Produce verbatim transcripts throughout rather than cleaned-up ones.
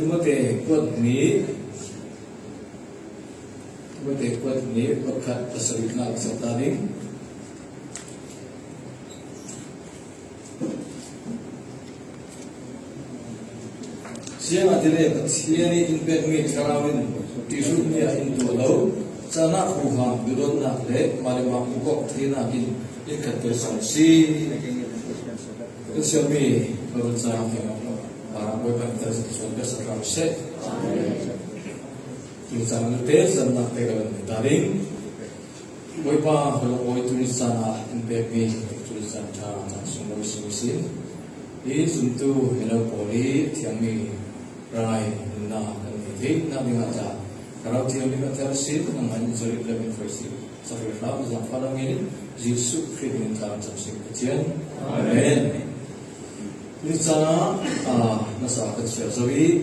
Timothy kuat ni, Timothy kuat ni, pakhat pasarihna ka sa ta ding. Ziangahtile Pathian in pekmi thlarau in ṭihrup mi-ah in tuah lo, caan ah huham duhdawtnak le mah le mah pukawk theinak in in khat pek sawm a si. Kan sialmi Bible chang hi a, Bawipa in kan suan ka sak hram seh. Tuni caan ah te zannak te ka lan ta ding. Bawipa, ka lungawi tuni caan ah in pekmi tuni caan ṭha caan sung lo sung sin. Hi zumtu mino pawl hi thiangmi rai nunna kan nei theinak dingah ta, ka rau thiang ding a thar sin, nangmah in Jerusalem in voi si. Sa hri hram zaangfah lo ngenin Jesuh Khrih min in thang cam sing Pathian. Amen. Tuni caan ah, ah, nasa kan siar zo i,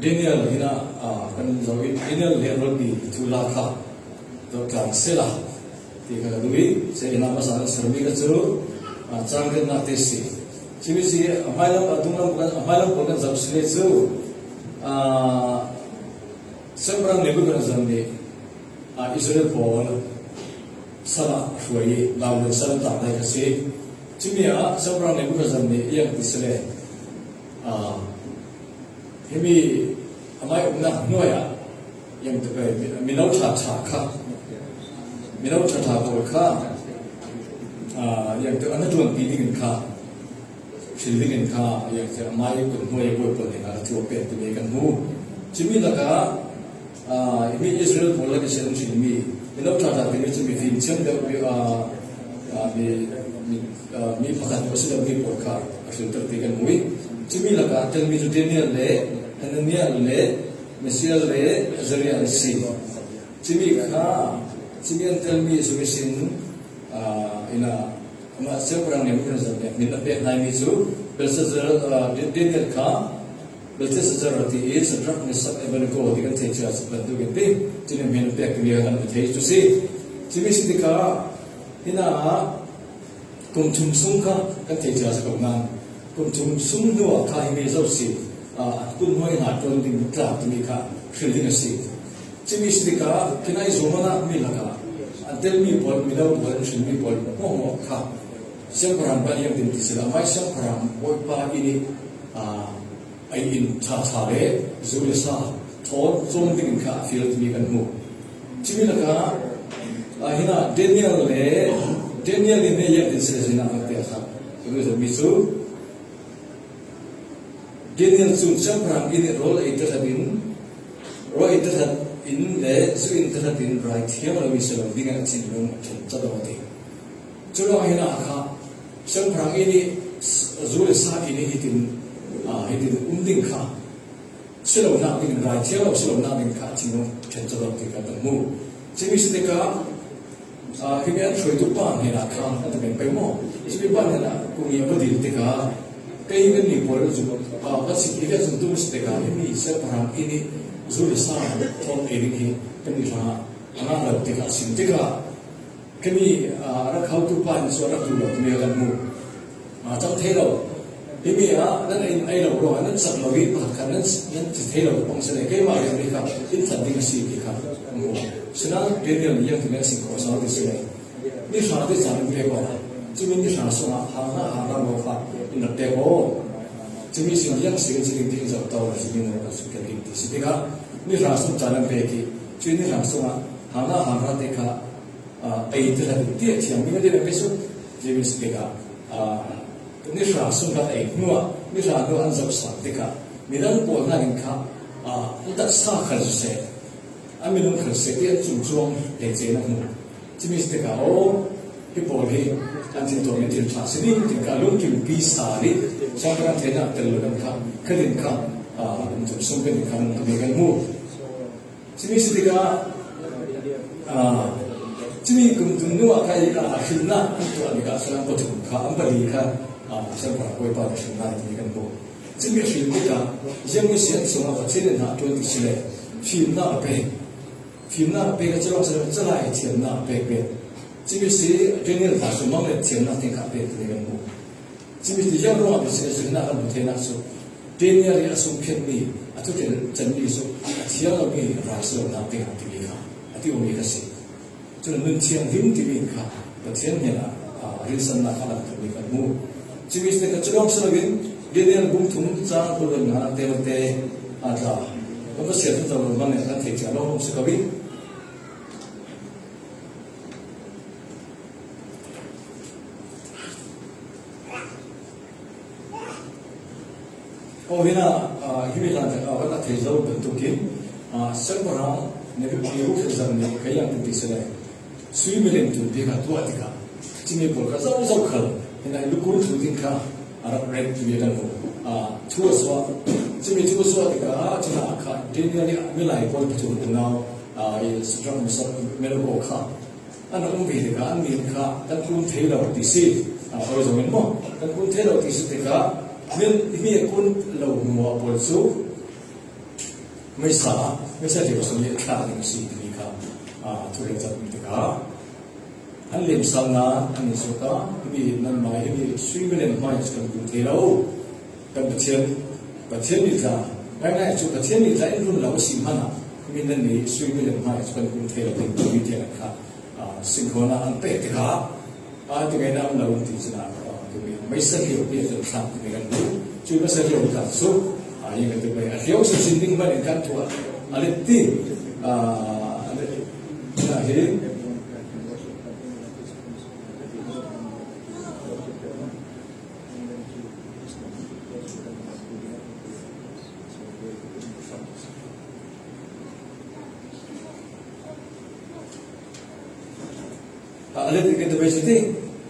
Daniel hinah, ah, kan zo i, Daniel le Rabbi thu la kha dot tlang sela ti kha ka duh i, se hinah masa kan sermi ka cu, ah, cang kan nak te si. Simi si, a hmailam, a dunglam, a hmailam pawl kan zam si le cu, ah, Siangpahrang Nebuchadnezzar nih, ah, Israel pawl sal ah hruai i, Babylon sal ah tang lai ka si. Cumi ah Siangpahrang Nebuchadnezzar nih iang ti si le, ah, himi amai umnak hnuai ah iang ti pei, mi, mino ṭha ṭha kha, mino ṭha ṭha pawl kha, ah, iang ti an ṭuanpi dingin kha, hril dingin kha, iang ti amai kun hnuai a buai pawl nih kha thu a pek ti kan hmu. Cumi lakah, ah, himi Israel pawl lak i si an hrilmi, mino ṭha ṭha timi cumi fimthiam deuh, ah, ah, mi, mi, ah, mi pakhat a si deuh mi pawl kha a hrilter ti kan hmu i, cumi lakah a telmi cu Daniel le Hananiah le Mishael le Azariah an si. Cumi kha, cumi an telmi zuri sin, ah, ina, amah Siangpahrang Nebuchadnezzar nih min a pek hnaimi cu Belshazzar, ah, Daniel kha Belteshazzar a ti i, Shadrach, Meshach, Abednego ti kan thei cia bantukin ti, cumi min a pek timi kan thei cu si. Cumi si tikah, hinah kum thum sung kha kan thei cia si ko nan, kum thum sung hnu ah kha himi zo si, ah, kun hnuai hna ṭuan ding tla timi kha hril ding a si. Cumi si tikah, khinai zuam a nak mi lakah an telmi pawl, mino pawl, an hrilmi pawl hmuahhmuah kha Siangpahrang ban iang tin ti sila, mai Siangpahrang Bawipa in i, ah, ei in ṭha ṭha le zu le sa thawn cawng dingin kha a fial timi kan hmu. Cumi lakah, ah, hinah Daniel le, Daniel in hei iang tin sila zina kan ti a kha. Kan mi cu Daniel cu Siangpahrang in i rawl ei tahratin, rawl ei tahratin le zu in tahratin rai thiang lo in si lo dingah a thinlung a ṭhen cat lo a ti. Cu ruang hinah kha Siangpahrang in i zu le sa in i hitin, ah, hitin um ding kha si lonak ding, rai thiang lo si lonak ding kha a thinlung a ṭhen cat lo ti kan hmu. Cumi si tikah, ah, himi an hruaitu pa hnenah kha an ti peng peng maw? Cumi pa hnenah kong i a va dil tikah, kei hi kan mi pawl cu, ah, ka si hi kan zumtu si tikah, himi Siangpahrang in i zu le sa thawn ei ding hi kan mi hra a ngah lo tikah, a sim tikah, kei mi, ah, a rak hautu pa in cu a rak duh lo timi kan hmu. Aa, cang thei lo. Himi ah nan ei, ei lo ruangah nan sak lo i pakhat khat nan, nan ci thei lo pang si le, keimah rian mi kha in that ding a si ti kha. Sina Daniel nih iang ti men sing ko sau ti si le, ni hra te caan in pek aw. Cumi ni hra sungah hang hna hang hra lo kha in rak pek aw. Cumi sin iang si kan si ding ti in zoh to, cumi nu kan suk kan ding ti si tikah ni hra sung caan an pek i, cumi ni hra sungah hang hna hang hra te kha, aa, ei ti hlat in tiah thiang mi na ti pei suk, James tikah, aa, ni hra sung kha ei hnuah, ni hra hnu an zoh sang tikah, midang pawl hna in kha, aa, an tat sa khal siseh, an minung khal siseh ti an cung cuang hleice na hmu. Cumi si tikah, aw, hi pawl hi an thin tuahmi thil ṭha si ding, tingkah lungkimpi sa dih, siangpahrang theinak tel lo kan kha, kha din kha, aa, an tum sung kan kha, kan hmu. Cumi si tikah, aa, cumi kum thum hnu ah kha, aa, hrilnak an tuah tikah, salam pathum kha, an pali kha, aa, Siangpahrang Bawipa nih hrilnak timi kan hmu. Cumi hril tikah, ziangmi si an sungah Pathian in hna ṭuan ti si le, fimnak a pek. Fimnak a pek a, calawng si le, calai thiamnak a pek pek. Cumi si, Daniel hna sungah le thiamnak tingkah pek timi kan hmu. Cumi si, ziang ruangah Pathian zulhnak kan hmu theinak cu, Daniel i a sungkhen mi, a thuchan mi cu a thiang lomi ral si lo nak ding a timi kha a ti awmi kha si. Cun nun thianghlim timi kha Pathian hnenah, aa, rinsannak a langhtermi kan hmu. Cumi si kha cu lawng si loin Daniel bung thum cang kul le nga te te a tla. Kan va siar tuk lo hmanh kan thei cia lawng si ko i. Aw, hinah, aa, himi hlan tak ah kan a thei zo bantukin, aa, siangpahrang Nebuchadnezzar nih kei yang ti si le, sui milem tum bik a tuah tikah, cumi pawl kha zozo khal, hinah lukun thu ding kha a rak ret ti kan hmu. Aa, thu a suah, cumi thu a suah tikah, cunah kha Daniel nih milai pawl pathum unau, aa, i Shadrach, Meshach, Abednego kha an a um ve tikah an min kha kan kun thei lo ti si. Aa, awi zongin maw, kan kun thei lo ti si tikah, min, mi a kun lo hnu ah pawl cu meisa, meisa lio sung i a thlak ding a si timi kha, aa, thurel cak um tikah an lemsau nain an in suk a, himi nanmah himi sui milem hmai cu kan kun thei lo. Kan Pathian, Pathian nih tla, ngaingai cu Pathian nih tla in run lo a si hmanh ah, himi nannih sui milem hmai cu kan kun thei lo ding timi tiang an kha, aa, sinkhawhnak an pek tikah, aa, ti ngaingai an lo ti cun, aa, timi meisa lio pi kan thlak timi kan duh. Cu meisa lio tla cu, aa, yang kan ti pei a lio si sin ding hmanh in kan tuah a let ti, aa, a let, aa, hi. A let in kan ti pei cu ti,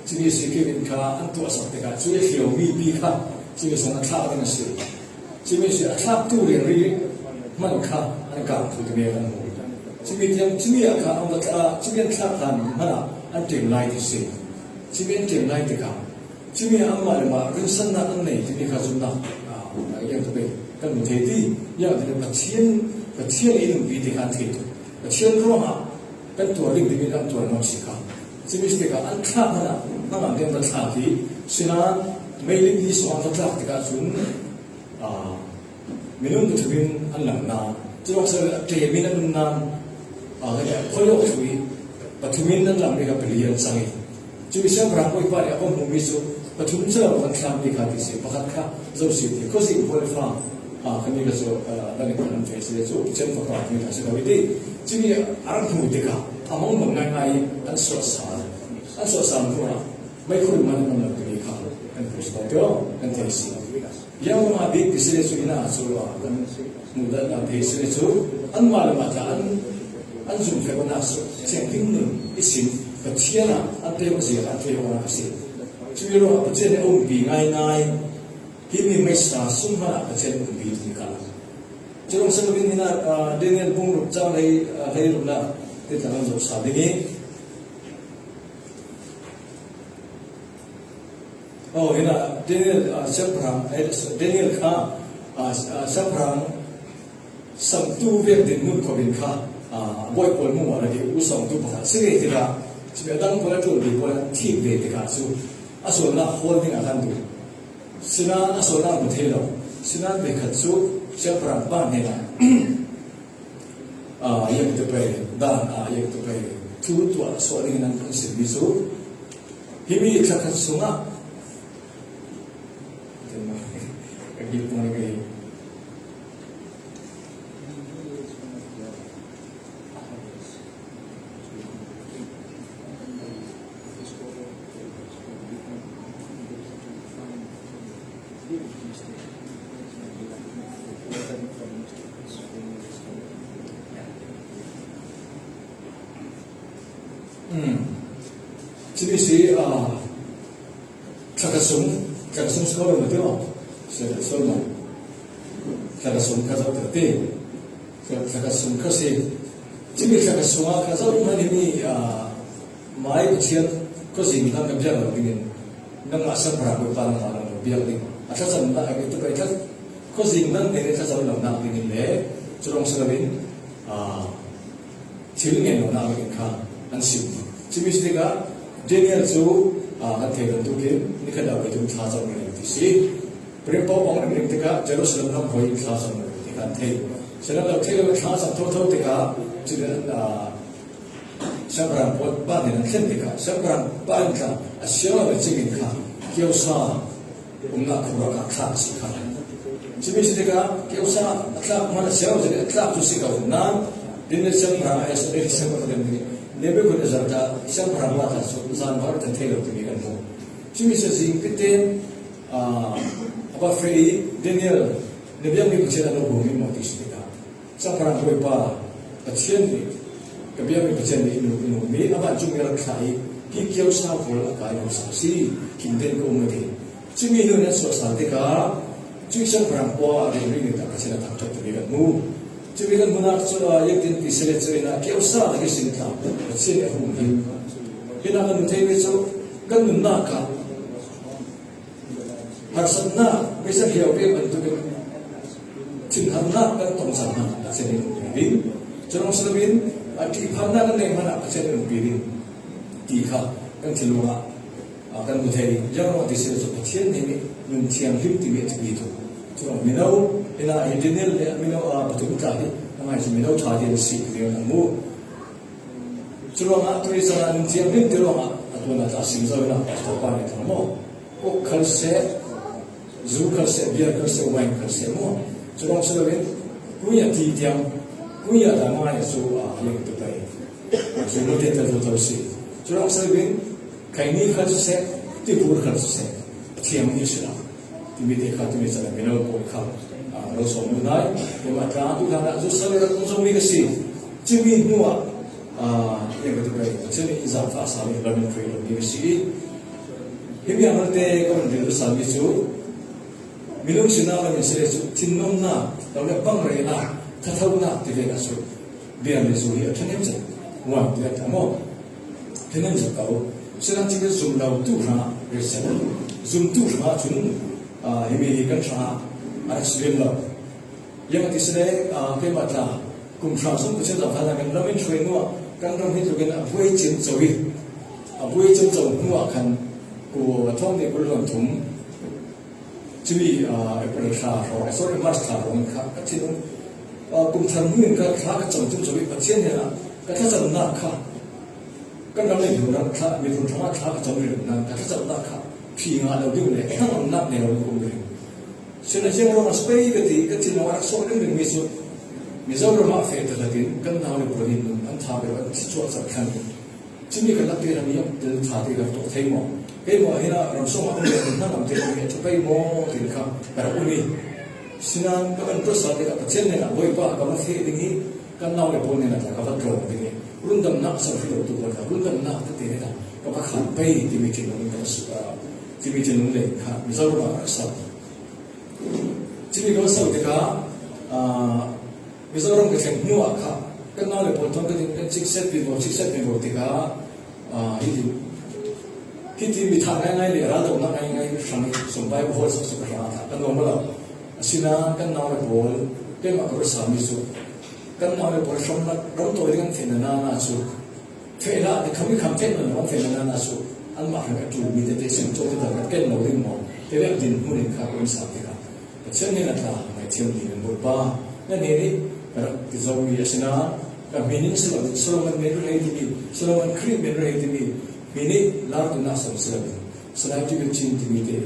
cumi si kip in kha an tuahsak tikah cu a hlio mi pi kha cumi sung a thlak ding a si. Cumi si a thlaktu rianri hmanh kha an kang thu timi kan hmu. Cumi tiang, cumi ah kha an va tla, cumi an thlak hlan hmanh ah an ṭem lai ti si. Cumi an ṭem lai tikah, cumi ah anmah le mah rinsannak an nei timi kha zumhnak, aa, yang tuk kan hmu thei ti, yang tuk Pathian, Pathian i nunpi ti kha an thei tuk. Pathian ruangah kan tuar ding timi kan tuar ngam si kha. Cumi si tikah an thlak hmanh ah hnangam tiang va thlak i, sinain meilin i sung an va tlak tikah cun, aa, minung pathum in an lang nain, cu lawng si lo a ṭem in an um nain, aa, kan i phawi awk thlu i pathum in an lang mi kha pali an cang i, cumi siangpahrang Bawipa nih a va hmumi cu pathum cu lo kan thlak mi kha ti si, pakhat kha zo si ti, khuazing pawl le fa, aa, khami kha cu, aa, dan in kan thei si le cu, Pathian fapa timi kha si lo i ti, cumi a rak hmu tikah a mangbang ngaingai i an suahsal, an suahsal hnu ah meikhur man an lo timi kha kan hmu si ko, kan thei si. Ziangmah bik ti si le cu, hinah cu, aa, kan hmuhdan, aa, thei si le cu, anmah le mah tla an, an zumh fek awknak cu thianghlim nun ihsin Pathian ah an tei awk zia kha an tei awknak a si. Cumi ruangah Pathian nih a umpi ngaingai, himi meisa sung hmanh ah Pathian umpi timi kha. Cu lawng si loin hinah, aa, Daniel bung ruk cang hlei, aa, hleiruknak te tla kan zoh sa ding i, aw, hinah Daniel, aa, siangpahrang, eh, Daniel kha, aa, aa, siangpahrang samtu vek dinhmun khuavin kha, aa, a bawi pawl hmuh ah a ti u samtu pakhat si ve tikah, cumi a dang pawl a ṭuanpi pawl an thik ve tikah cu a sualnak hawl dingah kan duh. Sinain a sualnak hmu thei lo. Sinain voikhat cu siangpahrang pa hnenah, aa, yang ti pei, dan, aa, yang ti pei, thu tuah suah dingin an kan simmi cu, himi thlakhat sungah, ka gil pawng ka gei. Hmm. Cumi si, aa, thlakhat sung, thlakhat sung si ko lo na ti maw? Si, si lo maw? Thlakhat sung kha zoh ti. Thlakhat sung kha si. Cumi thlakhat sungah kha zoh hmanh himi, aa, mai Pathian khuazing dang kan biak lo dingin, nangmah siangpahrang Bawipa nangmah lo biak ding. A thlacamnak a ti pei, khuazing dang tein thlacam lonak dingin le, cu lawng si loin, aa, thil ngen lonak dingin kha an sim. Cumi si tikah Daniel cu, aa, kan thei bantukin nikhat ah voithum thla cang ding ti si. Rian pawl a hong ring tikah Jerusalem lam hawi thla zang lo ti kan thei. Sihmanhlo thei lo thla zang thotho tikah cun, ah, siangpahrang pawl ban in an thlen tikah siangpahrang pa in tla a siang lo a cingin kha kiosa umnak khua ah kha thlak a si kha. Cumi si tikah kiosa a tlak hmanh a siang lo cun a tlak cu si ko. Nain Daniel siangpahrang a si, Daniel siangpahrang Nebuchadnezzar tla siangpahrang pa tla cu zan var kan thei lo timi kan hmu. Cumi si zing pite, ah, a va feh i Daniel, na biakmi Pathian a lo hung mi maw ti si tikah, siangpahrang Bawipa Pathian nih, ka biakmi Pathian nih in, in hung mi a vancungmi rak thlah i hi kiosa pawl a kai lo sa a si, kimten ka um a ti. Cumi nu nih an suah sal tikah, cui siangpahrang pawl a rori nih tla Pathian a thangṭhat timi kan hmu. Cumi kan hmuhnak cu, ah, ziangtin ti si le cu, inn ah kiosa na kei sin tla Pathian nih a hung hi. Hinah kan hmu thei ve cu kan nunnak ah harsatnak, meisa hliau ve bantukin thinharnak kan tong cang hmanh ah Pathian in umpi ding. Cu lawng si loin a ṭihphannak kan neih hmanh ah Pathian in umpi ding ti kha kan thinlung ah, ah, kan hmu thei. Ziang ruang ti si le cu Pathian nih nun thianghlim timi a timi tu. Cu lawng mino, inn ah hi Daniel le mino, ah, pathum tla hi a ngai cu mino ṭha ti an si ti an hmu. Cu ruangah tuni caan ah nun thianghlim ti ruangah a tuan ah tla sim zo in ah pastor pa nih a thang maw? Kawk khal seh, zu khal seh, biar khal seh, wine khal seh maw? Cu ruang si loin, kuya ti tiang, kuya ta ngai cu, ah, leng tu pai. Cu mute tel thotho si. Cu ruang si loin, khaini khal seh, tibur khal seh, thiang hi si lo. Timi te kha timi caan ah mino pawl kha, ah, lo sawm lo nai. Keimah tla tu hlan ah zu sal rak um zomi ka si. Cumi hnu ah, ah, leng ka tu pai. Cumi zaangfah sal i lam in ṭuai lomi ka si i, Hi mi a malte ka van rel duhsami cu, minung sinak lam in si le cu, thinnuamnak, lo le bang reinak, thathonak ti vekin cu, biar le zu hi a ṭhahnem zet, huam ti a maw? Ṭhahnem zet ko. Sinan cumi zum lo tu hrangah rel seh. Zum tu hrangah cun, ah, himi hi kan hrangah a rak si lem lo. Ziangah ti si le, ah, keimah tla, kum hra sung Pathian zaangfahnak kan lam in hruai hnu ah kan ram hi tlukin a buai ciamco i, a buai ciamco hnu ah khan kua thawng nih kul hluan thum, cumi, ah, April thla hrawng, eh, sorry, March thla hrawng in kha ka thinlung, ah, kum thar hnu in ka thla ka cam ciamco i Pathian hnenah ka thlacamnak kha kan ram le miphun ram thla, miphun hrangah thla ka cam rih nain ka thlacamnak kha ṭhi ngah lo ding le hnangamnak nei lo ding ka um rih. Sinain ziang ruangah si pei ka ti, ka thinlung a rak sawh ringring mi cu Mizoram ah feh tahratin kan nau le pawl in nun an tha bik an thi cuahcuah thlang. Cumi kan lak te ram i tel tha te kan tuah thei maw? Kei maw hinah ram sungah um le hnangamte nih a ṭha pei maw tin kha ka rak um i, sinain ka van tuahsal tikah Pathian hnenah Bawipa ka va feh ding i, kan nau le pawl hnenah tla ka va tlawng ding i, rundamnak a ser hrih lotu pawl kha rundamnak tete hnenah ka va khan pei timi thinlung in ka va suk, ah, timi thinlung le kha Mizoram ah ka rak sal. Cumi ka va sal tikah, ah, Mizoram ka thleng hnu ah kha kan nau le pawl thawn ka tin kan cikset vivo, cikset vivo tikah, ah, hiti, hiti mi thah ngaingai le raldohnak ngaingai hrang i sumpai hawlsak suk hrang a thah kan nuam lo. Asinain kan nau le pawl, keimah ka ruat sami cu kan nau le pawl hramnak ram tawi ding an fehna nana cu fehnak, ti khami kham fehna lam fehna nana cu anmah hrang a ṭulmi tete sim cawk titan kan ken lo ding maw? Tete a dinhmun in kha ka um sa tikah Pathian hnenah tla ngaithiam ding in Bawipa na hnen i ka rak ti zomi asinain ka hmin in si lo, Solomon men run hei timi, Solomon Khrih men run hei timi, hmin i lar tunak sawm si lo, Salai Tibil Chin timi te,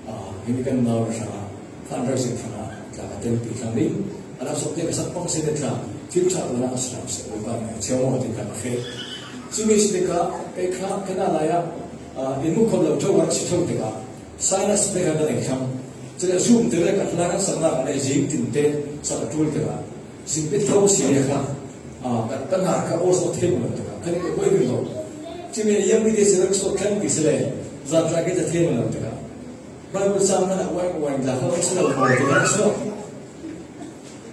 ah, himi kan nau hrangah, fundraising hrangah tla ka telpi thlang ding. A lam sawmte ka sak pang si le tla thil ṭha tuahnak a si hram seh, Bawipa ngaihchia maw tin kan va feh. Cumi si tikah kei kha kan nau lai ah, ah, in mu khawh lo ṭheu a rak si ṭheu tikah sinus te kha ka nei thlang. Cule zumte le ka hla kan saknak a nei zing tinte sak a ṭul tikah Sinpit tho si le kha, ah, ka, ka hnar kha aw sawh thei lo tikah, kha nih ka buai ding lo. Cumi a iang mi te si rak sawh thlang ti si le, zan tla kei ta thei lo tikah. Bible sang hmanh ah uain uain tla kha rak si lo maw tikah rak sawh.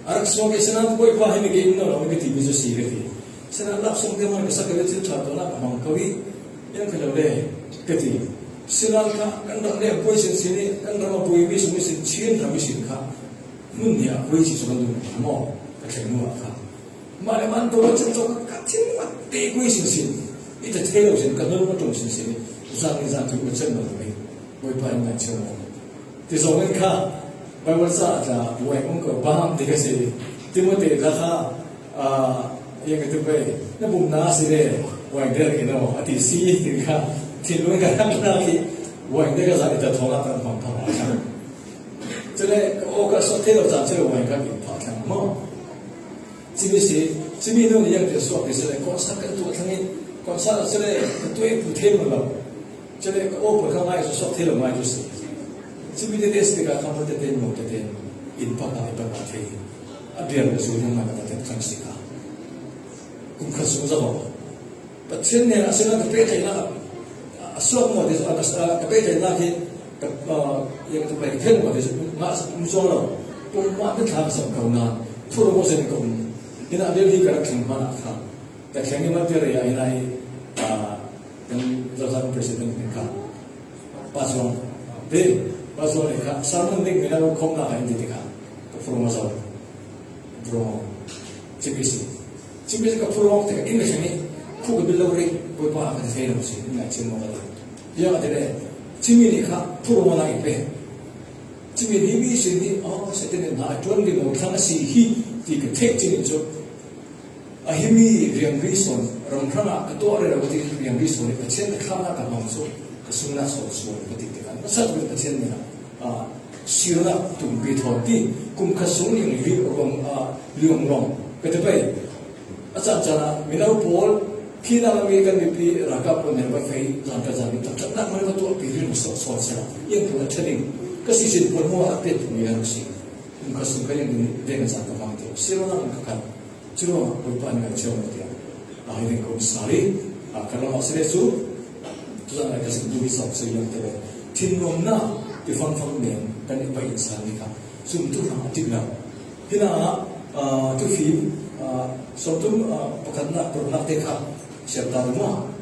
A rak sawh kei sinah Bawipa hi mi kei in lo, mi ka ti mi cu si ka ti. Sinah lak sawng te hmanh ka sak kei le thil ṭha tuahnak a hmang ko i, iang kha lo le ka ti. Sinah kha kan ram le a buai sinsin i, kan ram a buai mi sung i sin, Chin ram i sin kha. Hmun nih a kuai si cu kan duh maw? Ka thleng hnu ah kha. Mah le mah an to kan cem cawk ka thin mat te kuai sinsin. I ta thei lo sin, ka nun a ṭung sinsin. Zan in zan thum ka cem lo i. Bawipa in kan cem lo. Ti zawng in kha, Bible sa a tla, buai hong ko bang ti ka si. Timothy la kha, a, yang ka tu bai, na bum na si le, buai der ki no, a ti si, ti kha, ti lu ka hang na ki, buai der ka za i ta thong a tan pang pang a kha. Chule, ka o ka so te lo chan chule buai ka ki pa kha mo. Chimi si, chimi no ni yang te so ki si le, ko sa ka tu thang i, ko sa chule, ka tu i pu the mo lo. Chule ka o pawh kha ngai chu sawk thei lo ngai chu si. Chimi te te si ka kha te te mo te te in pa ka in pa ka thei. A biar ka su nang ka te kan si ka. Kum kha su za ba. Pathian ne a se na ka pe thei na. A suak mo te a ka pe thei na ki ka ya ka pe thei mo te nga mu so lo. Kum ma te thang sam ka na. Thu lo mo se ni ko. Ina del hi ka thang ma na kha. Ka thleng ni man tir ya ina i, a, kan Zazang president ni ka. Pastor. Te, pastor ni ka. Sermon ding mina ko khom na ka indi ni ka. Ka puro ma sa. Bro. Chibisi. Chibisi ka puro te ka indi ni. Khu ka bilo ri. Boi pa ka te na si. Ina chimo ka te. Ya ka te le. Chimi ni ka. Puro ma na i pe. Chimi ni mi si ni. Oh, sa te ni na. Tuan di mo ka na si hi. Ti ka te chimi cho. A hi mi rian ri son, ram hrang a ka tuah rero ka ti rian ri son, Pathian ka thlang a ka hmang so, ka sung na so so ka ti te kan. Ka sat ka Pathian ni na, a, sir na tum pi thon ti, kum ka sung ni ri rong, a, liong rong. Ka te pai, a chan chan a, mi nau pawl, khi na mi kan mi pi, ra ka pon ne ba fei, zan ka zan ni, tak tak na ma ka tuah pi ri so so sa. Yang tu na thading, ka si sin pawl mo a te tu mi na si. Kum ka sung ka yang ni, de ka sa ka hmang te, sir na ka kan. Churuangah Bawipa in ngaihchia maw tiah a hi ding kong sal i, a, ka lam ah si le cu, tuzan lai ka sim duh i sawm si lawng te le, thinnuamna ti fangfang men kan i paih in sal ni kha zumtu hna a ṭik lo. Hinah, a, tufim, a, sawmtum, a, pakhatnak, paruknak te kha siar ta ding maw?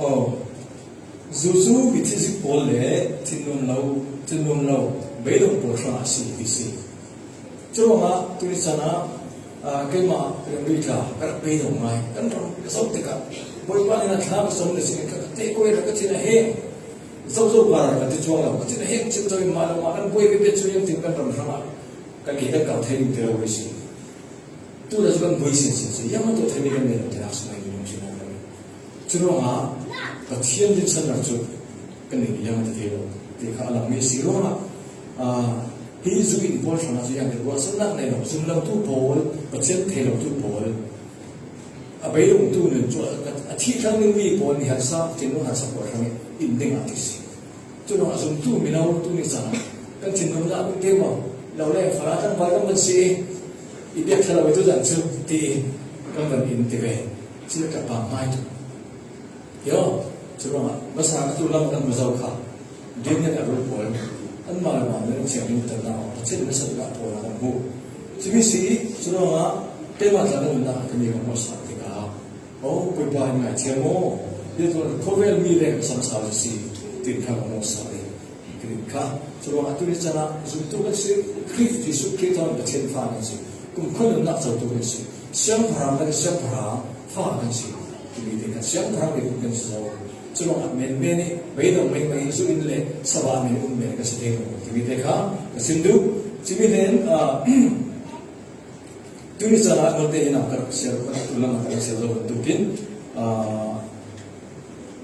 Oh. Zu cu mithizik pawl le thinnuam lo, thinnuam lo, beidong pawl hrangah a si ti si. Curuangah tuni chan ah, aa, keimah rianri tla ka rak beidong ngai, kan ram ka zoh tikah Bawipa nih na thla ka zong le sinin ka teh kuai rak ka thin a heng. Zozo ka rak ka ti cuang lo, ka thin a heng chin zo in mah lo mah kan buai ve ve cu, ziangtin kan ram hrangah kan ke kan kal thei ding ti lo a si. Tu le cu kan buai sinsin si, zianghman tuah theimi kan nei lo tinak si ngai ding si ngai lo. Curuangah Pathian dinsannak cu kan nih liang a ti thei lo ti kha a langmi a si ruangah, aa, hi zu in pawl hrangah cu ziangtin ruahsannak nei lo, zum lotu pawl, Pathian thei lotu pawl, a beidongtu nun cu a, a thih thlang dingmi pawl nih harsa, thinlung harsa pawl hrangah in ding a ti si. Curuangah zumtu mino tu nih caan kan thinlung dah kan te maw? Lo le, fala tlangval kan van si i, i biak ṭha lo i tu zan cu ti i kan van in ti ve. Cun ka pa ngai tu. Yo, curuangah masa ka tu lam kan va zo kha. Din nih a rul pawl. Anmah le mah nih an thiang in tan na, Pathian na sak dah pawl na kan hmu. Cumi si i, curuangah keimah tla kan nunnak kan i kan hmuhsak tikah, oh, Bawipa in ngaithiam aw, hi tuan khuavel mi le ka samsal a si, tin kha ka hmuhsak i, ka din kha. Curuangah tu nih caan ah zumtu kan si, Khrih Jesuh Khrih thawn Pathian fa kan si, kumkhua nunnak cotu kan si, siangpahrang kan, siangpahrang fa kan si, timi te kan siangpahrang te kan si zo. Curuangah men men i, beidong mei mei zu in le savah men um men kan si thei lo, timi te kha ka sim duh. Cumi len, ah, Tuni caan ah note in a ka rak siar, ka rak tu lam a ka rak siar zo bantukin, aa,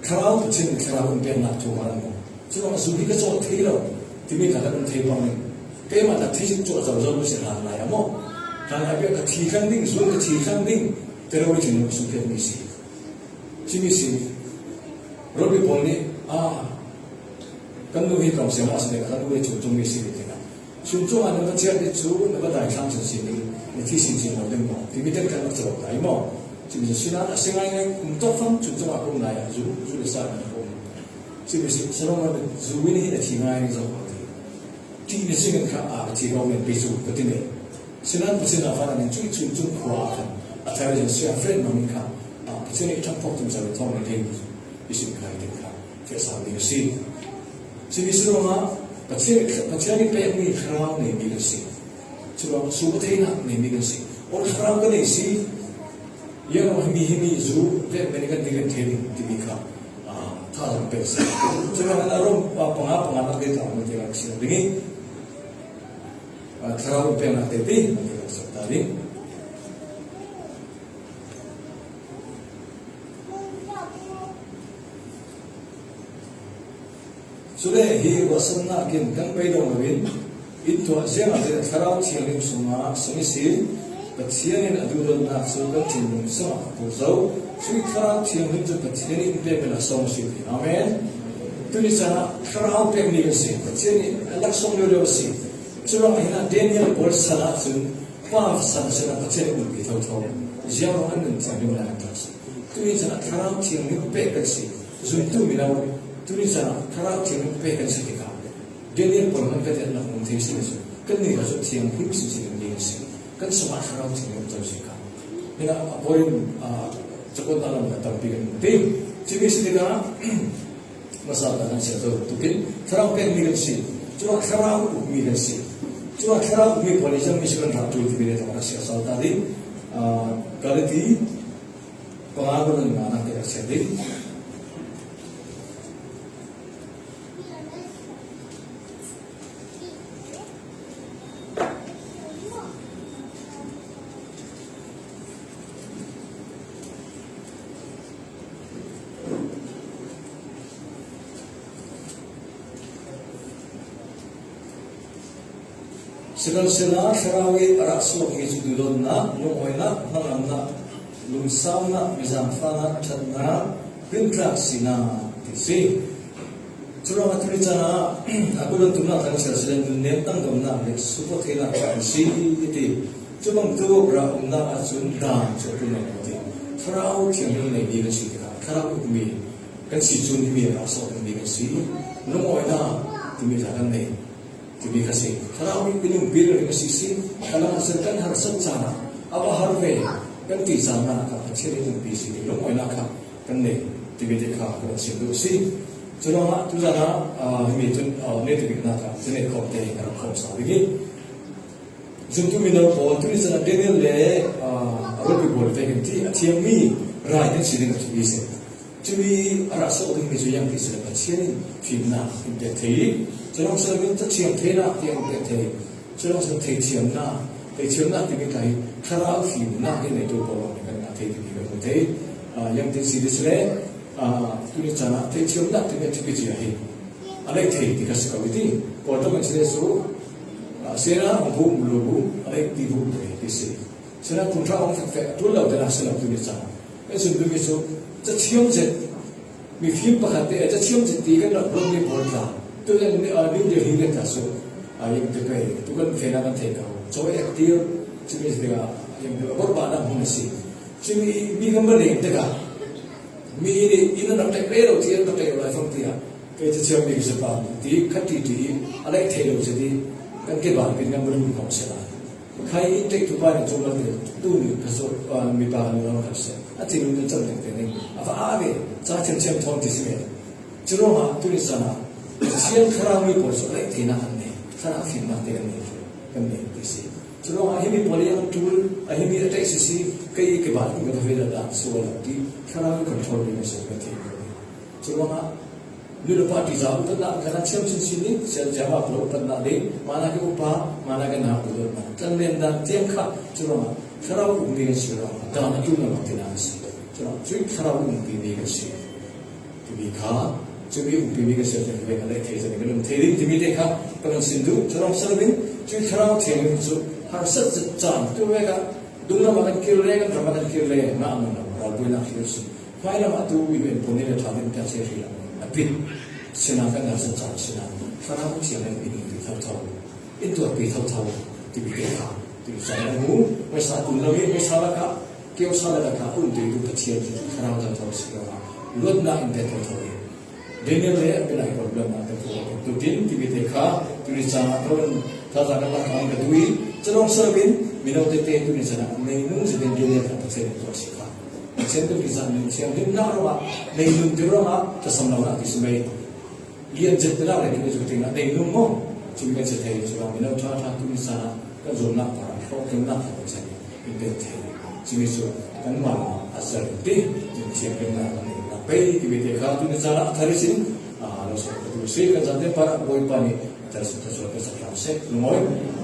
Thlarau Pathian in Thlarau in peknak thu ka rak mu. Curuangah zu hi ka cawh thei lo timi kha kan um thei pang in. Keimah dah thei cu a zo zo si hlan lai a maw? Hlan lai bia ka thi thlang ding, zu ka thi thlang ding, terori thin sung pekmi si. Cumi si, Rom mi pawl nih, aa, kan nu hi tlawm siangmah a si le, kan nu hi chungchungmi si ti tikah, chungchung ah na va chiah dih cu, na va dai thlang cun si ding, na thi sin sin lo ding maw? Timi te kan rak cawk lai maw? Cumi si, sinain a si ngaingai, kum tawk fang chungchung ah ka um lai ah, zu, zu le sa kan ka um. Cumi si, Solomon zu in hi na thi ngai zo ko ti. Ṭih na si ngan kha, a, ka thi ko men pi cu ka ti men. Sinan Pathian a van an in cuih chun chung khua ah khan a thar in siangfret mang in kha, a, Pathian nih ṭhangphawk tum cang thawng na ding i sin kha i ding kha. Ka sa mi ka si. Simi si ruangah Pathian, Pathian in pek mi thlarau nei mi kan si. Churuang suba theina nei mi kan si. Or thlarau ka nei si. Yang mi himi zu ve meni kan ding thei ding timi kha. Ah, tha lam pek sa. Churuang na rom pa panga panga na ke ta mo te si ding. Ah, thlarau pek na te ti mo te sa ta ding. Cule hi ruahsanna kin kan beidong loin, in tuah ziangahtile Thlarau Thianghlim sungah sung ihsin Pathian in a duhdawtnak cu kan thinlung sungah a pur zo. Cui Thlarau Thianghlim cu Pathian in pek laksawng a si ti. Amen. Tuni caan ah Thlarau pekmi kan si. Pathian in a laksawng lio lio a si. Curuangah hinah Daniel pawl san ahcun pa san sinah Pathian in umpi thotho. Ziang ruang an nun thianghlim lai an rak si. Tuni caan ah Thlarau Thianghlim pek kan si. Zumtu mino tuni caan ah Thlarau Thianghlim pek kan si tikah Daniel pawl hmanh kan i nak um thei si cu kannih kha cu thianghlim sinsin in kan si. Kan sungah Thlarau Thianghlim um si kha. Hinah a pawl in, aa, cakuat lam tampi kan um ti. Cumi si tikah masa kan siar zo tukin Thlarau pekmi kan si. Curuang Thlarau ukmi kan si. Curuang Thlarau ukmi pawl i ziangmi si kan rak ṭul timi le thawng rak siar sal ta ding. Aa, Galati panga kul in nga nak te ka siar ding. Sikhalsehla Thlarau i a rah suakmi cu duhdawtnak, lungawinak, hnangamnak, lungsaunak, mizaangfahnak, ṭhatnak, rintlak sinak ti si. Curuangah tuni caan ah a kul in tumnak kan siar sile nunnem tangdomnak le supat theinak kan si i ti. Cu bangtuk rah umnak ahcun daan cu a ṭul lo ti. Thlarau Thianghlim neimi kan si tikah Thlarau ukmi kan si cun himi rah suak dingmi kan si. Lungawinak timi tla kan nei. Timi kha si. Thlarau i umpi rero kan si si. Kha lam ahcun kan harsat caan ah a va har ve kan ti caan ah kha Pathian i umpi si ti lungawinak kha kan nei. Timi te kha kan sim duh si. Curuangah tuzan ah, aa, himi cun, aa, nei timi nak kha cun nei khawm te kan khawm sa ding i. Zumtu mino pawl tuni caan ah Daniel le, aa, a rualpi pawl te kan ti a thiangmi rai kan si ding a thupi si. Cumi a rah suak dingmi cu ziang ti si le Pathian in fimnak in pek thei i, cu lawng si loin cathiam theinak tiang in pek thei i, cu lawng si lo theithiamnak, theithiamnak timi kha hi Thlarau fimnak hi neitu pawl lawng nih kan ngah thei timi kan hmu thei. Aa, ziang ti si ti si le, aa, tuni caan ah theithiamnak timi a thupi cia hi a lei thei ti kha si ko i ti. Pawl tam an si le cu, aa, sena hong bu mu lo bu a lei ti bu mu ti si. Sena kun ṭha hong fekfek a ṭul lo te nak si lo tuni caan. Kan zumtu mi cu cathiam zet, mifim pakhat te cathiam zet ti kan rak ruat mi pawl tla. Tu kan, aa, New Delhi kan tla cu, aa, ziang te pei. Tu kan fena kan thei ko. Caw ek tir, cumi zet ah ziang te bawrbahnak hmun a si. Cumi mi kan va leng tikah mi nih inn an rak ṭaih rero ti, an rak ṭaih lai fang tiah kei cathiam mi ka si pah ti khat ṭiṭi i a lei thei lo si ti kan ke bang pin kan va lut hmang si lai. Khai in ṭaih tu pa nih cawmah te tu nih ka sawh, aa, mipa kan lo khat si a ti nun kan cam tengteng ning a va aa ve ca thiamthiam thawn ti si ve. Curuangah tuni caan ah Pathian Thlarau mi pawl cu a lei theinak an nei, Thlarau fimnak te kan nei, kan nei ti si. Curuangah himi pawl i an ṭul a himi a ṭaih sisi kei i ke bang in ka va ve dah dah sual lo ti Thlarau i control mi kan si kan thei. Curuangah nu le pa ṭica upatnak kan thiam chin sin i sial ziama pawl upatnak ding, mah nak i upa, mah nak i nak duhdawtnak kan len dan tiang kha curuangah Thlarau ukmi kan si ruangah dan a ṭul lo ti nak a si. Curuangah cui Thlarau umpi mi kan si. Timi kha, cumi umpi mi kan si, a lei thei cang i kan um thei ding timi te kha kan sim duh. Curuang si loin cui Thlarau Thianghlim cu harsat zet caan tu vek ah dunglam ah kan kir le, kan ram ah kan kir le, ngah a nung lo, ralpuainak hi a si. Hmailam ah tu i men pun ni le ṭha ding tiang si a hri lo. A pit. Sinak kan harsat caan sinak Thlarau Thianghlim in umpi thotho. In tuahpi thotho timi te kha timi caan a hmu. Hmaisa tum lo i hmaisa lakah, kiosa lakah kha a umtuitu Pathian hi Thlarau thotho si lo. Luatnak in pek thotho i Daniel le a bianak i pawl luatnak kan tuah bantukin timi te kha tuni caan ah kan thazaang kan lak ang ka duh i, calawng sal in mino tete tuni caan ah nei nung zetin Daniel kha Pathian in tuah si kha. Chen kan kisa ning siang lim na roma, nei lum ti roma, ta sam lo na ti sumei. Lian jet na le tu ni chu ting na nei lum mo. Chim kan se thei chu mi lo tha tha tu ni sa na, ka zom na pa, ko ting na ka chen in pe thei. Chim chu kan ma na a sa ti, ning siang lim na nei na pe ti mi te ka tu ni sa na thari sin. A lo sa tu si ka zan te pa boi pa ni, ta sa ta so ka sa ka se. Lungoi.